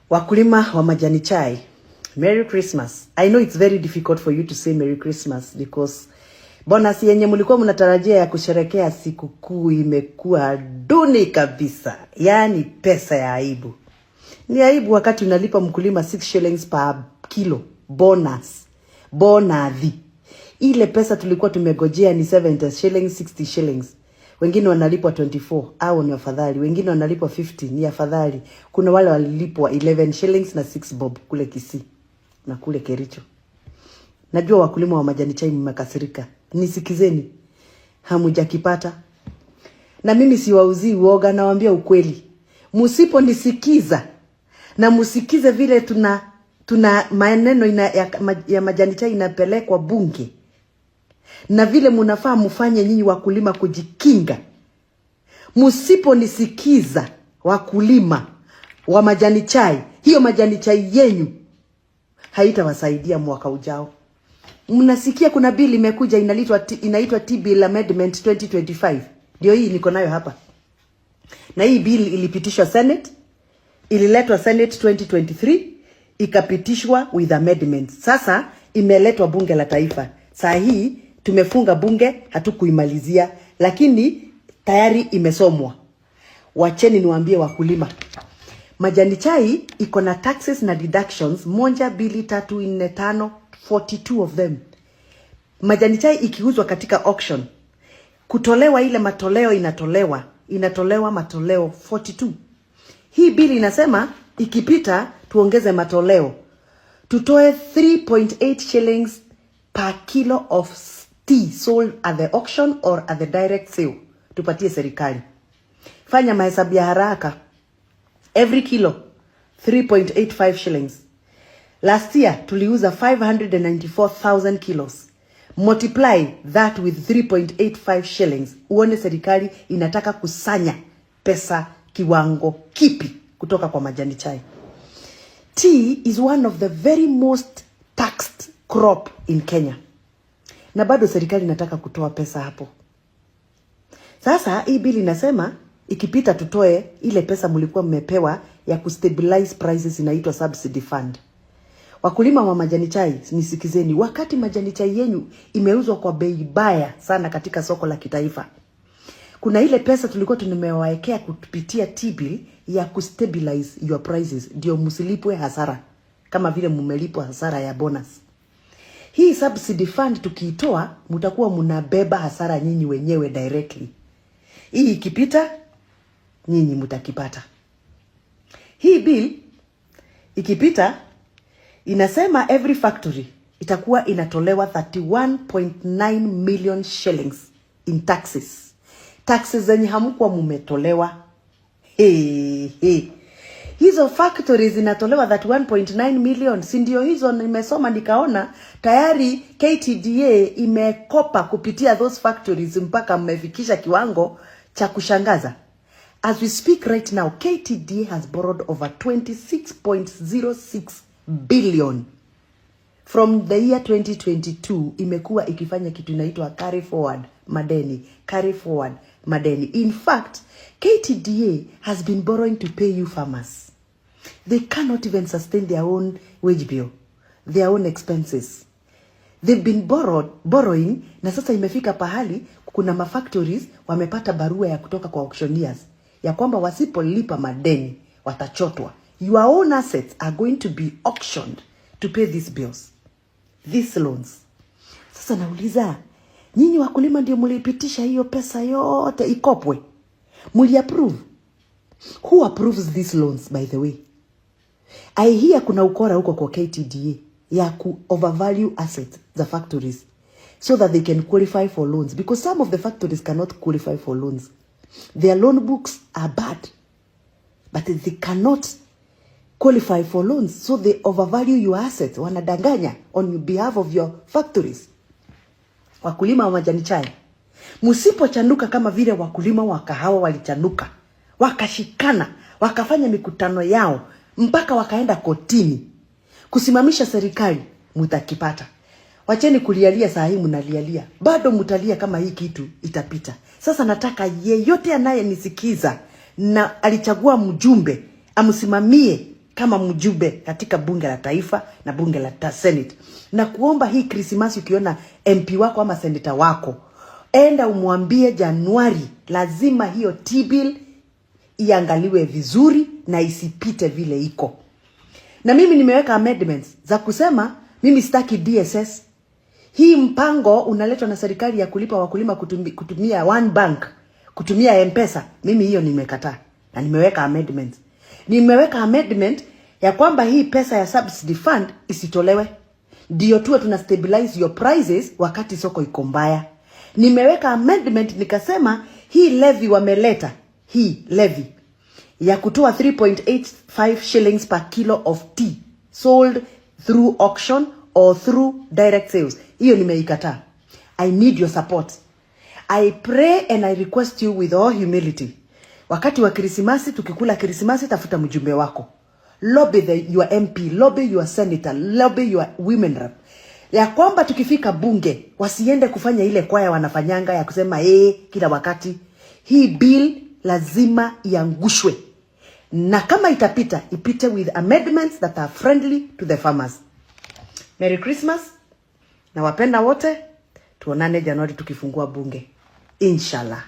Wakulima wa majani chai, Merry Christmas. I know it's very difficult for you to say Merry Christmas because bonus yenye mlikuwa mnatarajia ya kusherekea sikukuu imekuwa duni kabisa, yaani pesa ya aibu. Ni aibu wakati unalipa mkulima 6 shillings per kilo bonus. Bonadhi. Ile pesa tulikuwa tumegojea ni 70 shillings, 60 shillings. Wengine wanalipwa 24 au ni afadhali, wengine wanalipwa 50 ni afadhali. Kuna wale walilipwa 11 shillings na 6 bob kule Kisii na kule Kericho. Najua wakulima wa majani chai mmekasirika. Nisikizeni, hamujakipata. Na mimi siwauzii uoga, nawaambia ukweli. Msiponisikiza na musikize vile tuna maneno ya majani chai inapelekwa bunge na vile munafaa mfanye nyinyi wakulima kujikinga. Msiponisikiza wakulima wa majani chai, hiyo majani chai yenyu haitawasaidia mwaka ujao. Mnasikia kuna bill imekuja inaitwa Tea Bill Amendment 2025. Ndio hii niko nayo hapa, na hii bill ilipitishwa Senate, ililetwa Senate 2023, ikapitishwa with amendments. Sasa imeletwa bunge la taifa. Saa hii tumefunga bunge, hatukuimalizia, lakini tayari imesomwa. Wacheni niwaambie wakulima, majani chai iko na taxes na deductions moja, mbili, tatu, nne, tano, 42 of them. Majani chai ikiuzwa katika auction, kutolewa ile matoleo inatolewa matoleo 42. Hii bili inasema ikipita tuongeze matoleo, tutoe 3.8 shillings per kilo of tea sold at the auction or at the direct sale, tupatie serikali. Fanya mahesabu ya haraka, every kilo 3.85 shillings. Last year tuliuza 594,000 kilos. Multiply that with 3.85 shillings, uone serikali inataka kusanya pesa kiwango kipi kutoka kwa majani chai. Tea is one of the very most taxed crop in Kenya, na bado serikali inataka kutoa pesa hapo. Sasa hii bili inasema ikipita tutoe ile pesa mlikuwa mmepewa ya kustabilize prices, inaitwa subsidy fund. Wakulima wa majani chai, nisikizeni, wakati majani chai yenyu imeuzwa kwa bei baya sana katika soko la kitaifa, kuna ile pesa tulikuwa tumewaekea kupitia T-bill ya kustabilize your prices, ndio msilipwe hasara kama vile mmelipwa hasara ya bonus. Hii subsidy fund tukiitoa, mtakuwa mnabeba hasara nyinyi wenyewe directly. Hii ikipita, nyinyi mtakipata. Hii bill ikipita inasema every factory itakuwa inatolewa 31.9 million shillings in taxes, taxes zenye hamkuwa mumetolewa. Hey, hey. Hizo factories zinatolewa 31.9 million, si ndio? Hizo nimesoma nikaona tayari KTDA imekopa kupitia those factories mpaka mmefikisha kiwango cha kushangaza. As we speak right now, KTDA has borrowed over 26.06 billion from the year 2022. Imekuwa ikifanya kitu inaitwa carry forward madeni, carry forward madeni. In fact, KTDA has been borrowing to pay you farmers. They cannot even sustain their own wage bill, their own expenses. They've been borrowing na sasa imefika pahali kuna mafactories wamepata barua ya kutoka kwa auctioneers ya kwamba wasipolipa madeni watachotwa. Your own assets are going to be auctioned to pay these bills, these loans. Sasa nauliza, nyinyi wakulima ndio mlipitisha hiyo pesa yote ikopwe? Muli approve? Who approves these loans, by the way? I hear kuna ukora huko kwa KTDA ya ku overvalue assets za factories so that they can qualify for loans, because some of the factories cannot qualify for loans. Their loan books are bad, but they cannot qualify for loans, so they overvalue your assets. Wanadanganya on behalf of your factories. Wakulima wa majani chai, msipochanuka kama vile wakulima wa kahawa walichanuka, wakashikana, wakafanya mikutano yao mpaka wakaenda kotini kusimamisha serikali, mutakipata. Wacheni kulialia saa hii, mnalialia bado mtalia kama hii kitu itapita. Sasa nataka yeyote anayenisikiza na alichagua mjumbe amsimamie katika Kama mjumbe katika bunge la taifa na bunge la Senate, na kuomba hii Krismasi, ukiona MP wako ama senator wako, enda umwambie Januari lazima hiyo tea bill iangaliwe vizuri na isipite vile iko. Na mimi nimeweka amendments za kusema mimi sitaki DSS. Hii mpango unaletwa na serikali ya kulipa wakulima kutumia one bank, kutumia M-Pesa, mimi hiyo nimekataa na nimeweka amendments. Nimeweka amendment ya kwamba hii pesa ya subsidy fund isitolewe, ndio tuwe tuna stabilize your prices wakati soko iko mbaya. Nimeweka amendment nikasema hii levy wameleta, hii levy ya kutoa 3.85 shillings per kilo of tea sold through auction or through direct sales, hiyo nimeikataa. I need your support. I pray and I request you with all humility. Wakati wa Krismasi, tukikula Krismasi, tafuta mjumbe wako, lobby your MP, lobby your senator, lobby your women rep, ya kwamba tukifika bunge wasiende kufanya ile kwaya wanafanyanga ya kusema kila wakati. Hii bill lazima iangushwe, na kama itapita, ipite with amendments that are friendly to the farmers. Merry Christmas, nawapenda wote, tuonane Januari tukifungua bunge, inshallah.